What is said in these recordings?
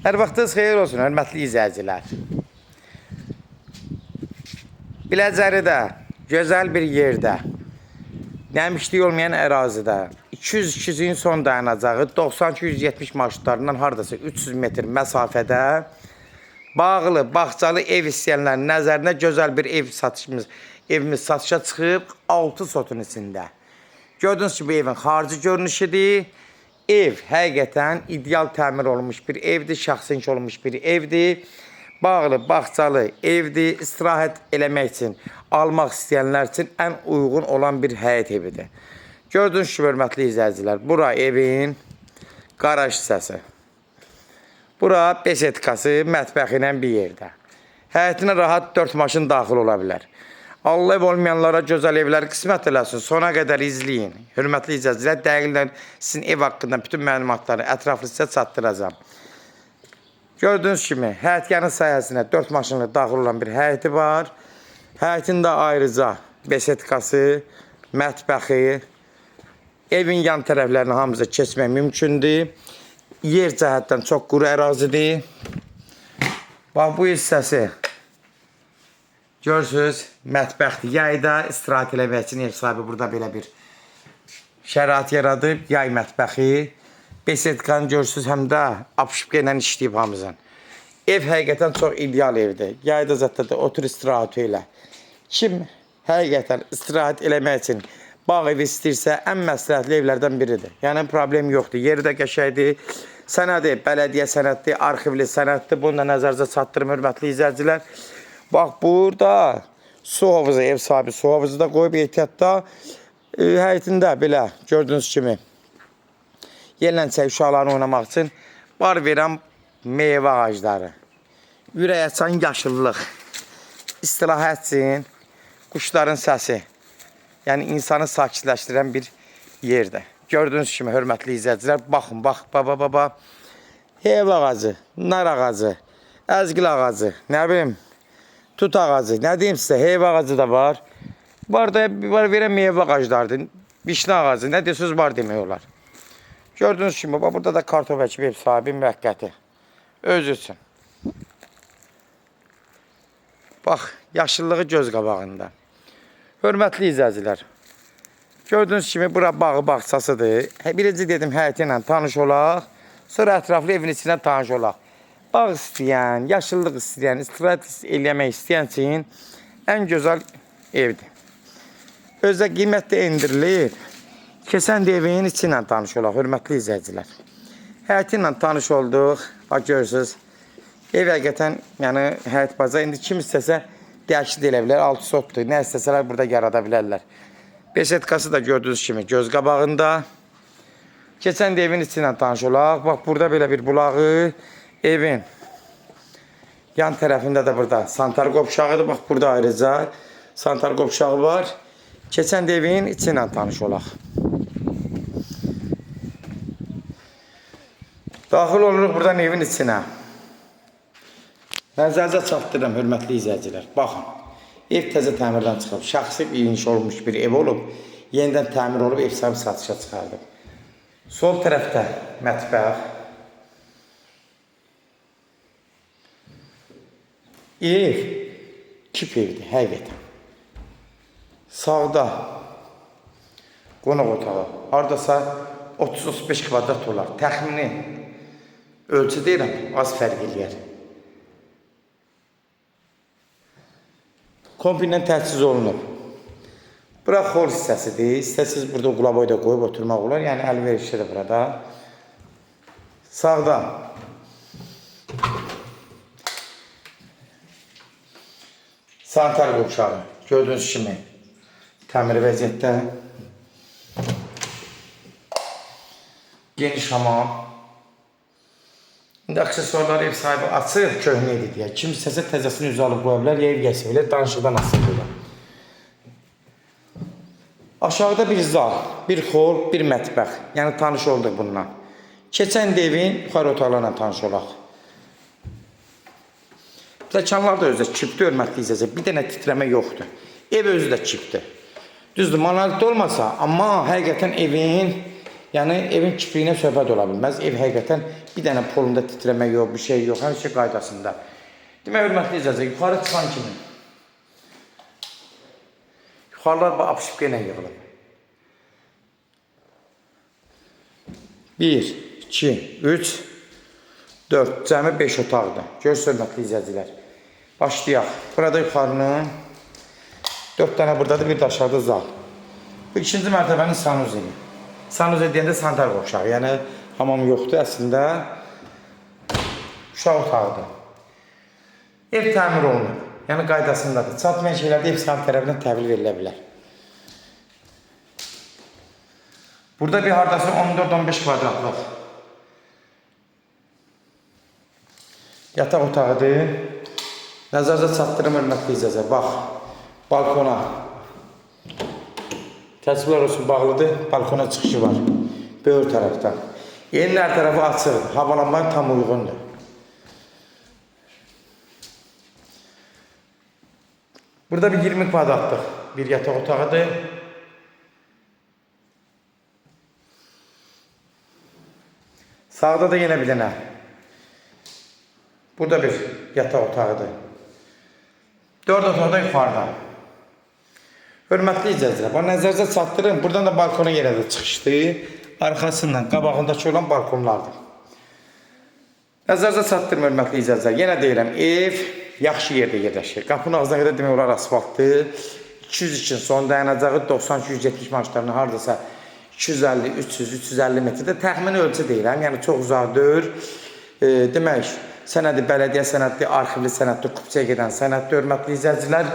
Hər vaxtınız xeyir olsun, hörmətli izləyicilər. Biləcəridə, gözəl bir yerdə, nəmişlik olmayan ərazidə, 202-ci son dayanacağı 92-170 marşrutlarından hardasa 300 metr məsafədə bağlı, bağçalı ev istəyənlərin nəzərinə gözəl bir ev satışımız, evimiz satışa çıxıb 6 sotun içində. Gördüyünüz kimi bu evin xarici görünüşüdür. Ev həqiqətən ideal təmir olunmuş bir evdir, şəxsi olmuş bir evdir. Bağlı, bağçalı evdir. İstirahət eləmək üçün, almaq istəyənlər üçün ən uyğun olan bir həyət evidir. Gördüyünüz kimi hörmətli izləyicilər, bura evin qaraj hissəsi. Bura besetkası, mətbəxi ilə bir yerdə. Həyətinə rahat 4 maşın daxil ola bilər. Allah ev olmayanlara gözəl evlər qismət eləsin. Sona qədər izləyin. Hörmətli izləyicilər, dəqiqlə sizin ev haqqında bütün məlumatları ətraflı sizə çatdıracağam. Gördüyünüz kimi həyətyanı sahəsinə 4 maşınla daxil olan bir həyəti var. Həyətində ayrıca besetkası, mətbəxi, evin yan tərəflərini hamısı keçmək mümkündür. Yer cəhətdən çox quru ərazidir. Bax bu hissəsi görürsünüz, mətbəxdir. Yayda istirahət eləmək üçün ev sahibi burada belə bir şərait yaradıb. Yay mətbəxi. Besetkanı görürsünüz, həm də apşıpka ilə işləyib hamısını. Ev həqiqətən çox ideal evdir. Yayda zətdə də otur istirahət elə. Kim həqiqətən istirahət eləmək üçün bağ evi istəyirsə, ən məsləhətli evlərdən biridir. Yəni problem yoxdur. Yeri də qəşəngdir. Sənədi, bələdiyyə sənəddir, arxivli sənəddir. Bunu da nəzərinizə çatdırım, hörmətli izləyicilər. Bax burada su hovuzu, ev sahibi su hovuzu da qoyub ehtiyatda. Həyətində belə gördüyünüz kimi yerlə çək uşaqların oynamaq üçün bar verən meyvə ağacları. Ürək açan yaşıllıq. İstirahət üçün quşların səsi. Yəni insanı sakitləşdirən bir yerdir. Gördüyünüz kimi hörmətli izləyicilər, baxın, bax, baba, baba. Heyv ağacı, nar ağacı, əzgil ağacı, nə bilim, tut ağacı, nə deyim sizə, heyv ağacı da var. Var da var verən meyvə ağaclardır. Vişnə ağacı, nə deyirsiniz var demək olar. Gördüyünüz kimi, bax burada da kartof əkib ev sahibi müvəqqəti. Özü üçün. Bax, yaşıllığı göz qabağında. Hörmətli izləyicilər, gördüyünüz kimi bura bağı bağçasıdır. Birinci dedim həyəti ilə tanış olaq, sonra ətraflı evin içindən tanış olaq. Bağ istəyən, yaşıllıq istəyən, istirahət eləmək istəyən üçün ən gözəl evdir. Özdə qiymət də endirilir. Keçən də evin içi ilə tanış olaq, hörmətli izləyicilər. Həyəti ilə tanış olduq. Bax görürsünüz. Ev həqiqətən, yəni həyət baza. İndi kim istəsə dəyişiklik elə bilər. 6 sotdur. Nə istəsələr burada yarada bilərlər. Besetkası da gördüyünüz kimi göz qabağında. Keçən də evin içi ilə tanış olaq. Bax burada belə bir bulağı evin yan tərəfində də burada sanitar qovşağıdır. Bax burada ayrıca sanitar qovşağı var. Keçən də evin içi ilə tanış olaq. Daxil oluruq buradan evin içinə. Nəzərinizə çatdırıram, hörmətli izləyicilər. Baxın, ev təzə təmirdən çıxıb. Şəxsi inşa olunmuş bir ev olub. Yenidən təmir olub, ev sahibi satışa çıxardıb. Sol tərəfdə mətbəx. Ev kip evdir, həqiqətən. Sağda qonaq otağı. Hardasa 30-35 kvadrat olar. Təxmini ölçü deyirəm, az fərq eləyər. Komplə təchiz olunub. Bura xol hissəsidir. İstəsiniz burada qulaboy da qoyub oturmaq olar. Yəni əlverişlidir burada. Sağda sanitar qovşağı. Gördüyünüz kimi təmir vəziyyətdə. Geniş hamam. İndi aksesuarları ev sahibi açır, köhnə idi deyə. Kim istəsə təzəsini üzə alıb qoya bilər, ya ev gəlsə bilər, danışıqdan asılıdır. Aşağıda bir zal, bir xol, bir mətbəx. Yəni tanış olduq bununla. Keçən də evin yuxarı otaqlarla tanış olaq. Pləkanlar da özü də kipdir, hörmətli izləyicilər. Bir dənə titrəmə yoxdur. Ev özü də kipdir. Düzdür, monolit olmasa, amma həqiqətən evin, Yəni evin kipriyinə söhbət ola bilməz. Ev həqiqətən bir dənə polunda titrəmə yox, bir şey yox, hər şey qaydasında. Demək, hörmətli izləyicilər, yuxarı çıxan kimi. Yuxarılar bax apşipka ilə yığılıb. 1, 2, 3, 4, cəmi 5 otaqdır. Görürsünüz, hörmətli izləyicilər. Başlayaq. Burada yuxarının 4 dənə buradadır, bir də aşağıda zal. Bu ikinci mərtəbənin sanuzeli. Sanuzel deyəndə sanitar qovşağı, yəni hamam yoxdur əslində. Uşaq otağıdır. Ev təmir olunub. Yəni qaydasındadır. Çatmayan şeylər də ev sahibi tərəfindən təhvil verilə bilər. Burada bir hardasa 14-15 kvadratlıq yataq otağıdır. Nəzərinizə çatdırım, hörmətli izləyicilər. Bax, balkona. Təəssüflər olsun, bağlıdır. Balkona çıxışı var. Böyür tərəfdən. Yerin hər tərəfi açıqdır. Havalanmaya tam uyğundur. Burada bir 20 kvadratlıq bir yataq otağıdır. Sağda da yenə bir dənə. Burada bir yataq otağıdır. 4 otaq da yuxarıda. Hörmətli izləyicilər, bax nəzərinizə çatdırın. Buradan da balkona yenə də çıxışdır. Arxasından, qabağındakı olan balkonlardır. Nəzərinizə çatdırım, hörmətli izləyicilər. Yenə deyirəm, ev yaxşı yerdə yerləşir. Qapının ağzına qədər demək olar asfaltdır. 202 son dayanacağı 92-170 marşrutlarının hardasa 250, 300, 350 metrdə təxmini ölçü deyirəm. Yəni çox uzaq deyil. Demək, sənədi bələdiyyə sənədli, arxivli sənədli, kupçaya gedən sənədli, hörmətli izləyicilər.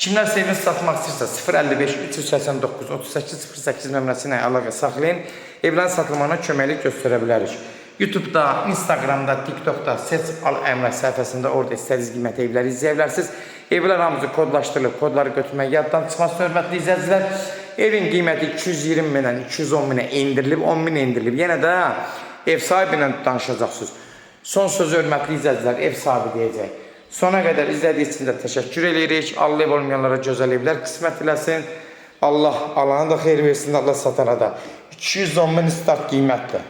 Kimlərsə evini satmaq istəyirsə 055 389 38 08 nömrəsi ilə əlaqə saxlayın. Evlərin satılmağına köməklik göstərə bilərik. YouTube'da, Instagram'da, TikTok'da Seç Al Əmlak səhifəsində orada istədiyiniz qiymətə evləri izləyə bilərsiniz. Evlər hamısı kodlaşdırılıb, kodları götürmək yaddan çıxmasın, hörmətli izləyicilər. Evin qiyməti 220 mindən 210 minə endirilib, 10 min endirilib. Yenə də ev sahibi ilə danışacaqsınız. Son sözü, hörmətli izləyicilər, ev sahibi deyəcək. Sona qədər izlədiyiniz üçün də təşəkkür edirik. Allah ev olmayanlara gözəl evlər qismət eləsin. Allah alana da xeyir versin, Allah satana da. 210 min start qiymətdir.